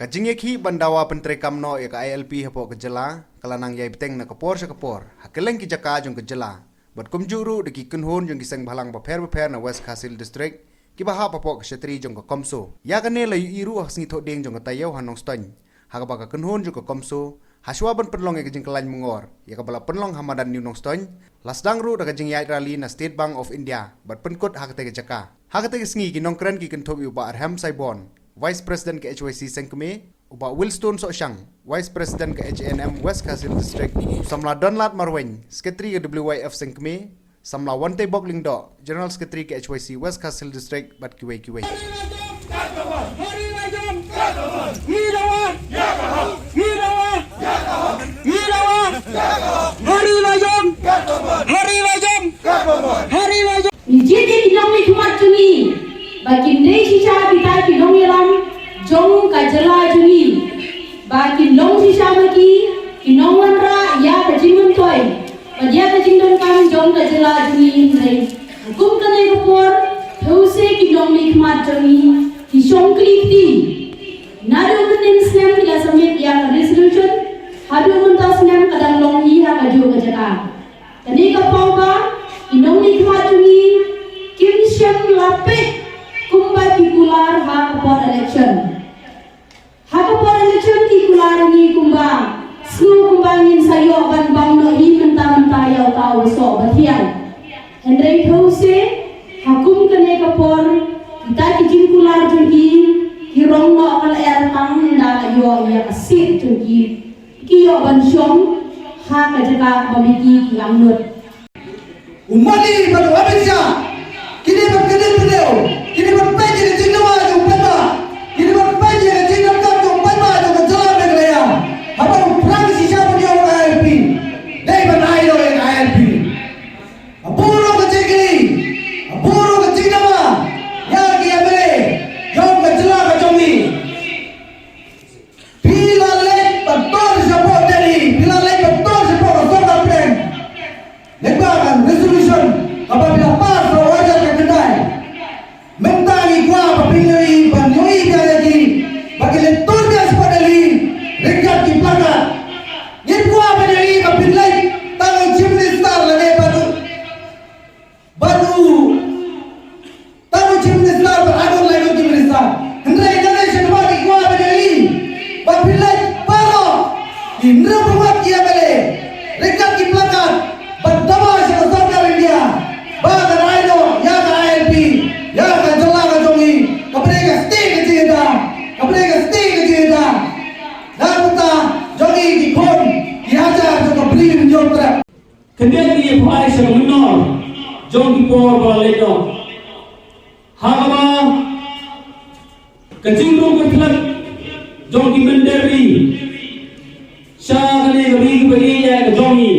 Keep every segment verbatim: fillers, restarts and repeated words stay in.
Ka jingïakhih ban dawa pyntreikam noh ïa ka I L P hapoh ka jylla ka la nang ïai bteng na ka por sha ka por ha kylleng ki jaka jong ka jylla, bad kumjuh ruh da ki kynhun jong ki seng bhalang bapher bapher na West Khasi Hills District kiba hap hapoh ka shatri jong ka CoMSO. Ïa kane la ïohi ruh ha ka sngi Thohdieng jong ka taïew ha Nongstoiñ, ha kaba ka kynhun jong ka CoMSO, ha shuwa ban pynlong ïa ka jingkyllain myngor ïa kaba la pynlong ha madan New Nongstoiñ, la sdang ruh da ka jingïaid rally na State Bank of India bad pynkut ha katei ka jaka. Ha katei ka sngi ki nongkren ki kynthup ïa u Bah Arham Saibon, Vice President ka H Y C Sengkmie, u Bah Wilstone Sohshang, Vice President ka H A N M West Khasi Hills District, u Samla Donlad Marwein, Secretary ka W Y F Sengkmie, Samla Wanteibok Lyngdoh, General Secretary ka H Y C West Khasi Hills District bad kiwei kiwei. Ngi jied ïa ki nongmihkhmat jong ngi ba kin dei shisha kita ki nongïalam jong ka jylla jong ngi, ba kin long shisha ma ki ki nongwanrah ïa ka jingmyntoi bad ïa ka jingdonkam jong ka jylla jong ngi. Hynrei ha kum kane ka por, phi u se ki nongmihkhmat jong ngi ki shong kli kti. Naduh mynnin snem ki la submit ïa ka resolution, haduh mynta snem ka dang long hi ha kajuh ka jaka. Kane ka paw ba ki nongmihkhmat jong ngi kim shym la peit kumba ki kular ha ka por election. Ha ka por election ki kular ngi kumba sngew kumba ngin sa ïoh ban bam noh hi mynta mynta ïa uta u soh ba thiang. Hynrei phi u se ha kum kane ka por kita ki jingkular jong ki ki rong noh ka lyer tang ynda la ïoh ïa ka seat jong ki. Ki ïoh ban shong ha ka jaka kaba ma ki ki angnud. U Modi bad u Amit Shah, kine bad kine bad kine, kine bad peit ïa ka jingdawa jong u paidbah, kine bad peit ïa ka jingdap jong u paidbah jong ka jylla Meghalaya. Haba u Prime Minister shisha ban ïoh I L P, dei ban ai ïa ka I L P. Haba u rung ka jingkylli, haba u rung ka jingdawa ïa ki M L A jong ka jylla ka jong ngi. Phi la leit ban tur shapoh Delhi, phi la leit ban tur shapoh ka sorkar pdeng. Lyngba ka resolution kaba phi la pass ha u arhajar khyndai. Mynta ngi kwah ba phin ïohi ban ïohi biang ïa ki ba ki leit tur biang shapoh Delhi ryngkat ki placard. Ngi kwah ban ïohi ba phin leit tang u Chief Minister lane ba u Bad u tang u Chief Minister bad aduh lai u Chief Minister. Hynrei nangne sha kaba ki kwah ban ïohi ba phi leit baroh ki hynriew phew ngut ki M L A ryngkat ki placard ban dawa sha ka sorkar India ba kan ai noh ïa ka I L P ïa ka jylla ka jong ngi. Kaba dei ka state ka jong ngi, kaba dei ka state ka jong ngi. Na ka bynta jong ngi ki khun ki hajar jong ka Bri Hynñiewtrep. Khyndiat ngi ïa pynlait sha ka mynnor jong ki por ba la leit noh. Ha kaba ka jingrung ka khlem jong ki mynder ri sha kane ka ri kaba ïeit ka jong ngi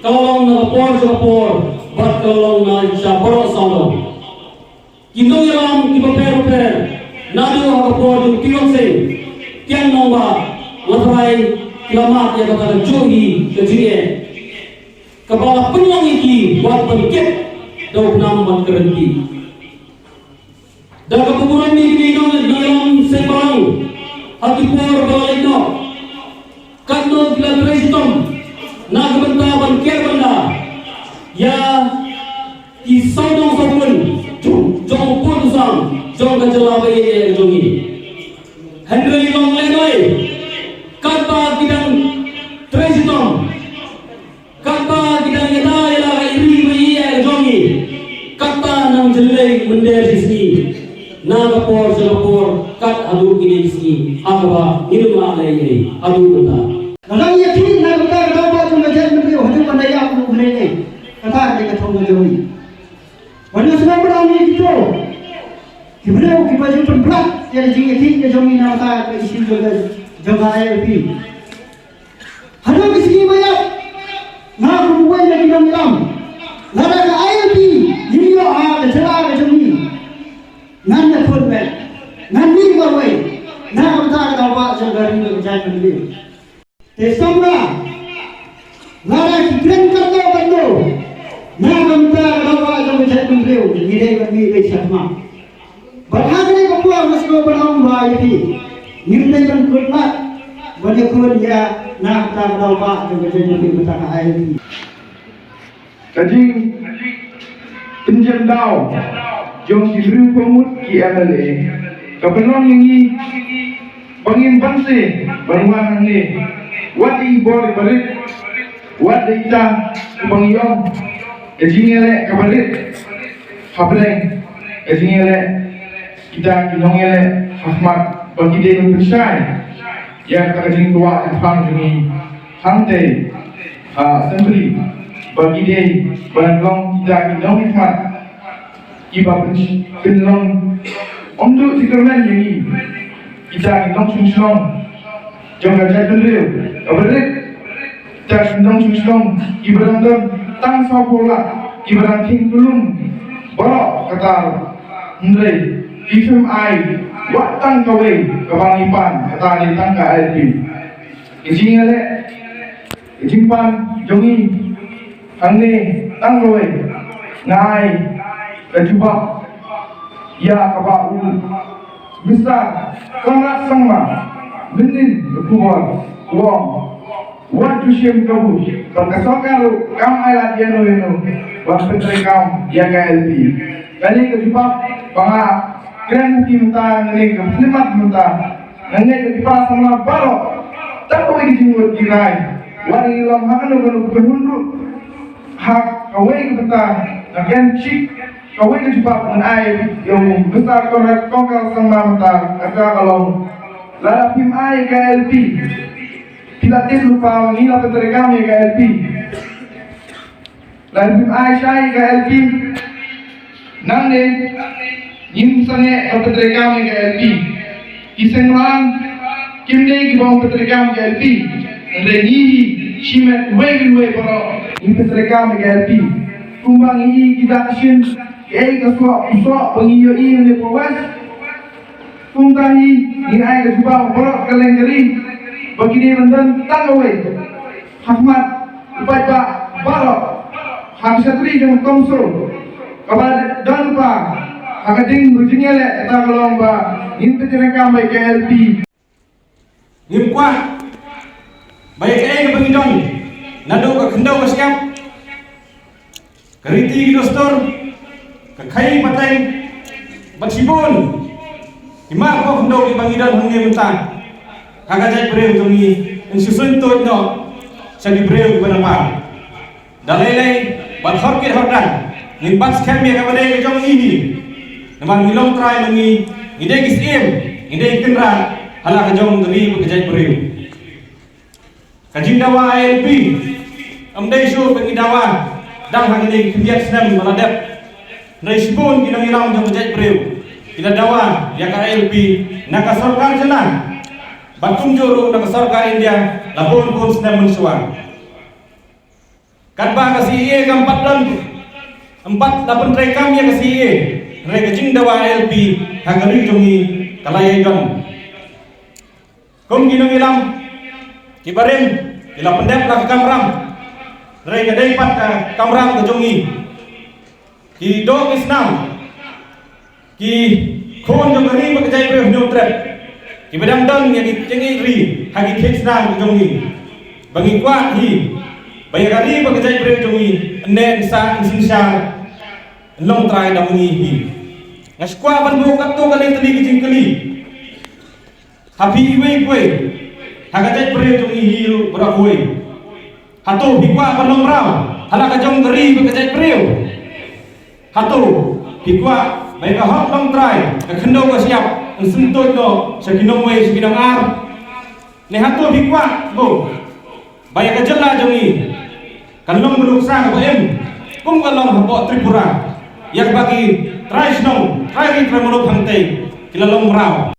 ka la long na ka por sha ka por bad ka la long na sha baroh sawdong. Ki nongïalam kiba pher bapher naduh ha ka por jong u King Rong Seng, Kiang Nangbah, la trai ki la mad ïa kata ka juh hi ka jingeh kaba la pynlong ïa ki wat ban kit da u bnam ban kren ki. Da kaba burom ïa kine ki nongïalam seng balang ha ki por ba la leit noh. Katno ki la trei shitom na ka bynta ban ker ban da ïa ki sawdong sawkun jong u pud u sam jong ka jylla ba ïeit ka jong ngi. Hynrei long lehnoh katba ki dang trei shitom, katba ki dang ïada ïa la ka ri ba ïeit ka jong ngi, katta nang jyllei mynder shi sngi. Na ka por sha ka por kat haduh kine ki sngi ha kaba ngim lah leh ei ei haduh mynta. Nga dang ïakhih na ka bynta ka daw bah jong ka jaitbynriew haduh ban da ïap ruh hynrei ei. Kata ka dei ka thong ka jong ngi. Ban ïasnoh bynriew ïa kito ki briew kiba ju pynblat ïa ka jingïakhih ka jong ngi na ka bynta ka issue jong ka jong ka I L P. Haduh ki sngi ba ïap nga kum uwei na ki nongïalam, lada ka I L P ngim ïoh ha ka jylla ka jong ngi, ngan ïakhun beit, ngan mih marwei na ka bynta ka daw bah jong ka ri bad ka jaitbynriew. Te samla lada ki kren katno katno na ka bynta ka daw bah jong ka jaitbynriew, ngi dei ban mih beit shathma. Bad ha kane ka por nga sngewbha ban ong ba ïa phi, Ngim dei ban kut mat ban ïakhun ïa na ka daw ba jong ka jong ka ta ka I L P. Ka jingpynjem daw jong ki briew pangmut ki M L A ka pynlong ïa ngi ba ngin banse ban wan hangne. Wat i bor i barit, wat ita i bang i ong. Ka jingïaleh ka barit hapdeng ka jingïaleh kita ki nongïaleh ha khmat ba ki dei ban pynshai ïa kata ka jingkwah jingpang jong ngi hangtei ha assembly ba ki dei ban long kita ki nongïakhmat kiba pyn- pynlong ym dei sngewthuh ïa ngi kita ki nongshong shnong jong ka jaitbynriew kaba rit. Kita ki nongshong shnong kiba dang don tang sawphew lak kiba dang kheiñ kyllum baroh kata. Hynrei ki phim ai wat tang kawei kaba ngi pan, kata dei tang ka I L P. Ka jingïaleh ka jingpan jong ngi hangne tang kawei. Nga ai ka jubab ïa kaba u Mister Conrad Sangma mynnin ka khubor u ong, wat ju shim kabu ba ka sorkar ruh kam ai lad ïano ïano ban pyntreikam ïa ka I L P. Kane ka jubab ba nga kren ha ki mynta, kane ka khlieh mat mynta. Nga ngeit ba ki para samla baroh tang kawei ka jingmut ki rai. Wat ngi long ha kano kano ka kynhun ruh, ha kawei ka bynta, nga kren shik kawei ka jubab ngan ai ïa u Mister Conrad Kongkal Sangma mynta, kata ka long, lada phim ai ka I L P, phi la tip lypa ngi la pyntreikam ïa ka I L P. Lada phim ai shai ka I L P, nangne ngim sangeh ban pyntreikam ïa ka I L P. Ki seng ram kim dei kiba ong pyntreikam ïa ka I L P. Hynrei ngi hi shimet uwei pa uwei baroh ngi pyntreikam ïa ka I L P. Kumba ngi i ki dak shin, kiei ka soh u soh ba ngi ïohi hangne hapoh West. Kumta hi ngi ai ka jubab baroh ka leng ka ri ba ki dei ban don tang kawei ha khmat u paidbah baroh, ha ka shatri jong ka council kaba don lypa ha ka ding ba jingïaleh, kata ka long ba ngin pyntreikam ïa ka I L P. Ngim kwah ba ïa kaei kaba ngi don naduh ka khyndew ka shyiap, ka riti ki dustur, ka khaïi pateng bad shibun ki mar khyndew kiba ngi don hangne mynta ha ka jaitbynriew jong ngi, yn shu suiñ tuid noh sha ki briew kiba na par. Da lei lei bad hor kit hor dan ngin bat skhem ïa kaba dei ka jong ngi hi. Namar ngi long trai ma ngi, ngi dei ki syiem, ngi dei ki kynrad ha la ka jong ka ri bad ka jaitbynriew. Ka jingdawa I L P ym dei shuh ba ngi dawa dang ha kine ki khyndiat snem ba la dep. Hynrei shibun ki nongïalam jong ka jaitbynriew ki la dawa ïa ka I L P na ka sorkar jylla bad kumjuh ruh na ka sorkar India la bun bun snem mynshuwa. Katba ka C A A kam pat don, ym pat la pyntreikam ïa ka C A A, hynrei ka jingdawa I L P ha ka ri jong ngi ka la ïai don. Kum ki nongïalam kiba rim ki la pyndep la ka kamram, hynrei ka dei pat ka kamram ka jong ngi. Ki doh ki snam, ki khun jong ka ri bad ka jaitbynriew Hynñiewtrep kiba dang don ïa ki jingïeit ri ha ki thied snam ki jong ngi. Ba ngi kwah hi ba ïa ka ri bad ka jaitbynriew jong ngi yn neh yn sah yn synshar, yn long trai da ma ngi hi. Nga shu kwah ban buh katto katne tylli ki jingkylli ha phi iwei pa iwei ha ka jaitbynriew jong ngi hi ruh baroh kawei. Hato phi kwah ban long mraw ha la ka jong ka ri bad ka jaitbynriew? Hato phi kwah ba ïa ka hok long trai, ka khyndew ka shyiap yn sngewthuh noh sha ki nongwei sha ki nongar? Ne hato phi kwah bun ba ïa ka jylla jong ngi kan long ba nuksa kaba im kum ka long hapoh Tripura, ïa kaba ki trai shnong, trai ri, trai muluk hangtei ki la long mraw?